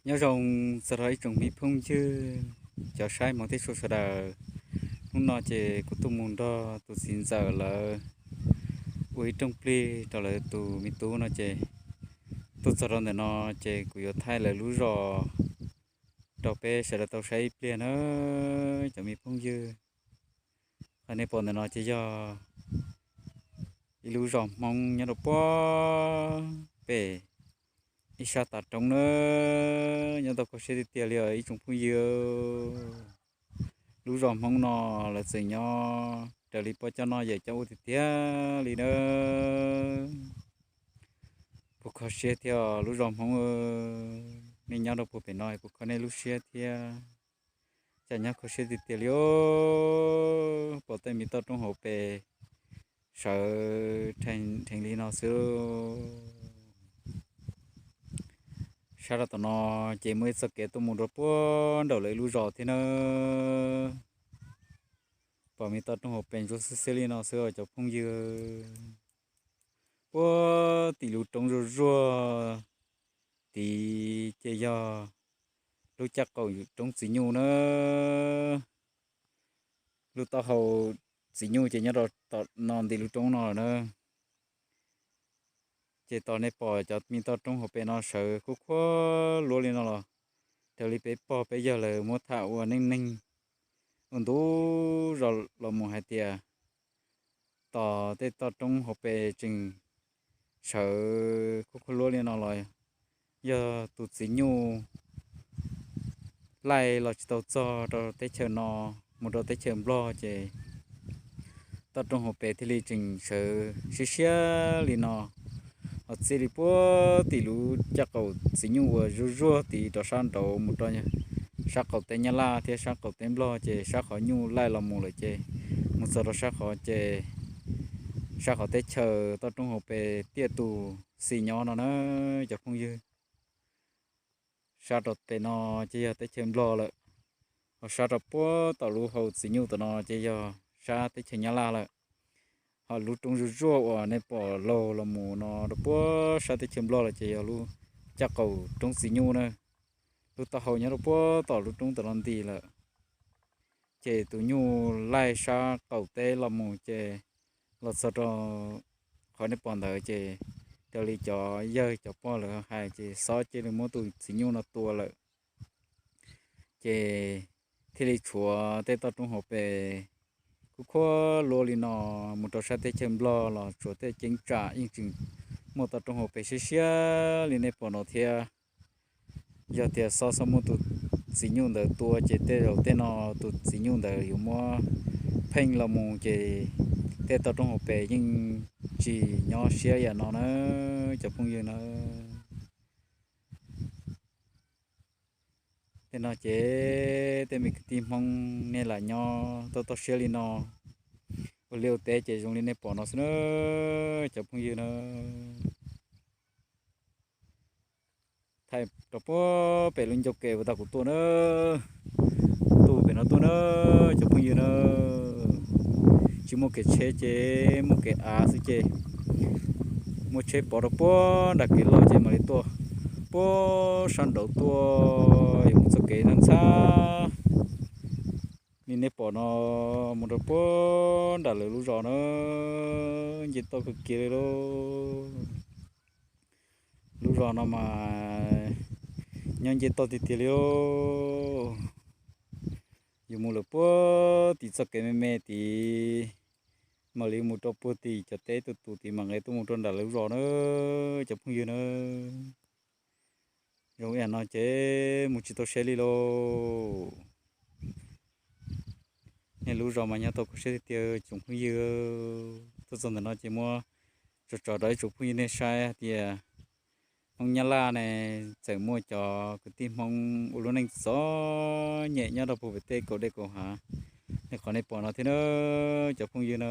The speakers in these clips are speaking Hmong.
Nyob zoo txog rau ib tsoom me phooj ywg, cov saib hmoov thiab tshua sawv daws. Hnub no ces kuv tuaj mus nrog tus txiv ntxawm lawv ua ib rooj plig rau lawv tus me tub no ces tuaj txog rau ntawm no ces kuv yuav thaij lawv lub zos rau peb sawv daws tau saib ib pliag na cov me phooj ywg. Qhov nej pom ntawm no ces yog ib lub zos Hmoob nyob rau puag pem ib sab tav roob na, nyob tau kho siab tiag tiag li os ib tsoom phooj ywg. Lub zos Hmoob no lawv txawm nyob raws li poj coj noj yawm coj ua tiag tiag li na. Puas kho siab thiab lub zos Hmoob, nej nyob rau puag pem no puas kho nej lub siab thiab? Cas nyob kho siab tiag tiag li os, pom tej me toj roob hauv pes sawv dheev li no xwb. Sab rau tom no ces muaj ib txoj kev tuaj mus rau puag nraum lawv lub zos thiab na. Pom me toj roob hauv pes ntsuab xwb xwb li no xwb cov phooj ywg. Puag tim lub roob zuag zuag tid ces yog lub caj qaum roob Txiv Nyuj na. Lub taub hau Txiv Nyuj ces nyob rau tom no nti lub roob no lawm na. Ces tos nej pom cov me toj roob hauv pes no sawv khuab khuab luab li no los raws li peb pog peb yawg lawv muab tham ua neej neeg ua ntu zos los mus hais tias tos tej toj roob hauv pes tseem sawv khuab khuab luab li no los yog tus Txiv Nyuj laij los tsis tau txog rau teb chaws no, mus rau teb chaws Nplog ces toj roob hauv pes thiaj li tseem sawv siab siab li no. Ho txij li puag tim lub caj qaum Txiv Nyuj uas zuag zuag tid rau sab nraud mus rau sab qaum teb Nyab Laj thiab sab qaum teb Nplog ces sab qhov nyuj laij los mus lawm ces mus txog rau sab qhov ces sab qhov teb chaws toj roob hauv pes tiaj tus xis nyob no na cov phooj ywg. Sab rau pem no ces yog teb chaws Nplog lawm, ho sab rau puag tom lub hau Txiv Nyuj tom no ces yog sab teb chaws Nyab Laj lawm. Ho lub roob zuag zuag uas nej pom laug los mus no rau puag sab teb chaws Nplog lawm ces yog lub caj qaum roob Txiv Nyuj na. Lub taub hau nyob rau puag tom lub roob tom no nti lawm. Ces tus nyuj laij sab qaum teb los mus ces los txog rau qhov nej pom ntawd ces raws li cov yawg cov pog lawv hais ces xob cia li muab tus Txiv Nyuj no tua lawm. Ces thiaj li tshuav tej toj roob hauv pes kub khuab luab li no mus rau sab teb chaws Nplog los tshuav tej ceeb tsam yeej tseem muaj toj roob hauv pes siab siab li nej pom no thiab. Yog tias xob xob muab tus Txiv Nyuj ntawd tua ces tej zaum tej no tus Txiv Nyuj ntawd yuav muab pheej los mus ces tej toj roob hauv pes yeej tsis nyob siab yam no na cov phooj ywg na. Tej no ces tej me kwv tij Hmoob nej lam nyob toj toj siab li no ua liaj ua teb ces zoo li nej pom no xwb na cov phooj ywg na. Thaij rau puag pem lub ncauj ke uas tau kuv tuaj na, tuaj pem no tuaj na cov phooj ywg na. Tsis muaj kev tsheb ces muaj kev av xwb ces muaj tsheb pov rau puag nram kev loj ces mam li tuaj puag sab nraud tuaj yuav mus txoj kev ntxhab li nej pom no mus rau puag nram lawv lub zos na. Nce toj kawg kiag li lauj. Lub zos no mas nyob nce toj tiag tiag li lauj. Yuav mus lawm puag tim txoj kev me me tid, mam li mus rau puag tim cov teb tus tus tid mam nqes tuaj mus rau nram lawv lub zos na cov phooj ywg na. Zoo ib yam no ces mus tsis tau siab li lauj. Nej lub zos mas nyob tau kho siab tiag tiag tsoom phooj ywg. Tuaj txog ntawm no ces muab tso tso rau ib tsoom phooj ywg nej saib hais tias Hmoob Nyab Laj ne txawm muaj cov kwv tij Hmoob ua lub neej txom nyem nyob rau puag pem tej kaum dej kaum hav li qhov nej pom no thiab na cov phooj ywg na.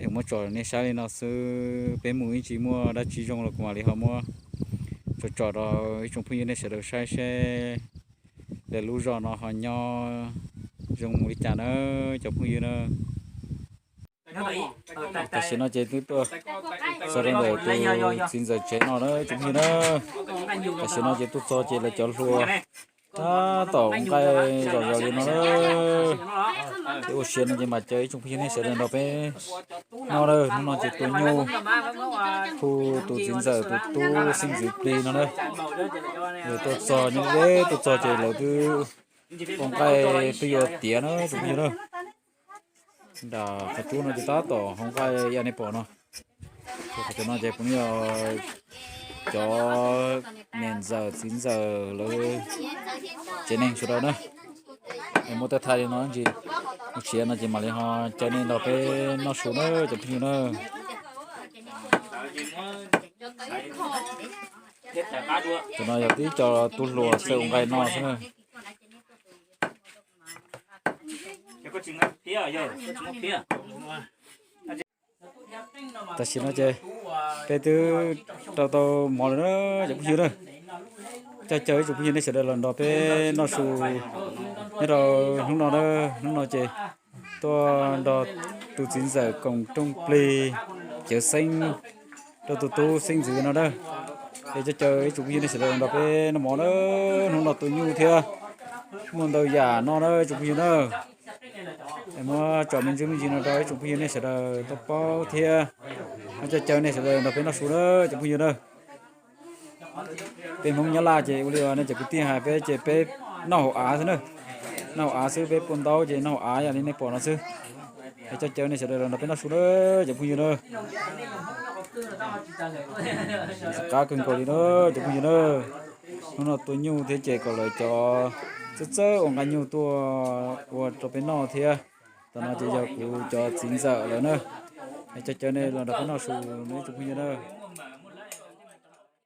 Es muab tso nej saib li no xwb, peb mus ib ntsis muaj dab tsi zoo los kuv mam li ho muab tso tso rau ib tsoom phooj ywg nej sawv daws saib seb lawv lub zos no ho nyob zoo mus li cas na cov phooj ywg na. Tam sim no ces twb tuaj txog rau ntawm tus txiv ntxawm tsev no na tsoom phooj ywg na. Tam sim no ces tuaj txog ces lawv cov hluas tab tom ua nqaij zom zaws li no na. Ces ua siav no ces mam caw ib tsoom phooj ywg nej sawv daws nrog peb noj na. Hnub no ces tua nyuj hu tus txiv ntxawm tus tub xeeb ntxwv plig no na. Yog tuaj txog nyob deb tuaj txog ces lawv twb ua nqaij twb yuav tiav na tsoom phooj ywg na. Nram qhov cub no ces tab tom hau nqaij ib yam nej pom no. Qhov cov no ces puav leej yog cov niam ntxawm txiv ntxawm lawv tsev neeg sawv daws na. Es muab tej thaij li no ntsis, mus siav no ces mam li ho caw nej nrog peb noj su na cov phooj ywg na. Tus no yog tib co tub hluas txawj ua nqaij no xwb na. Tam sim no ces peb twb rau tau mov lawm na cov phooj ywg na. Coj caw ib tsoom phooj ywg nej sawv daws los nrog peb noj su nyob rau hnub no na. Hnub no ces tuaj nrog tus txiv ntxawm koom rooj plig cawv xeeb rau tus tub xeeb ntxwv no na. Es coj caw ib tsoom phooj ywg nej sawv daws los nrog peb noj mov na. Hnub no tua nyuj thiab muaj ntau yam noj na ib tsoom phooj ywg na. Es muab tso me ntsis me ntsis no rau ib tsoom phooj ywg nej sawv daws tau paub thiab. Coj caw nej sawv daws nrog peb noj su na cov phooj ywg na. Peb Hmoob Nyab Laj ces ua li nej cov kwv tij hais peb ces peb noj hauv av xwb na. Noj hauv av xwb, peb pua ntaub ces noj hauv av yam li nej pom no xwb. Es coj caw nej sawv daws los nrog peb noj su na cov phooj ywg na. Qab kawg nkaus li na cov phooj ywg na. Hnub no tua nyuj thiab ces kom lawv cov txawj txawj ua nqaij nyuj tuaj ua rau peb noj thiab. Tam no ces yog kuv cov txiv ntxawm lawm na. Es coj caw nej los nrog peb noj su na ib tsoom phooj ywg na.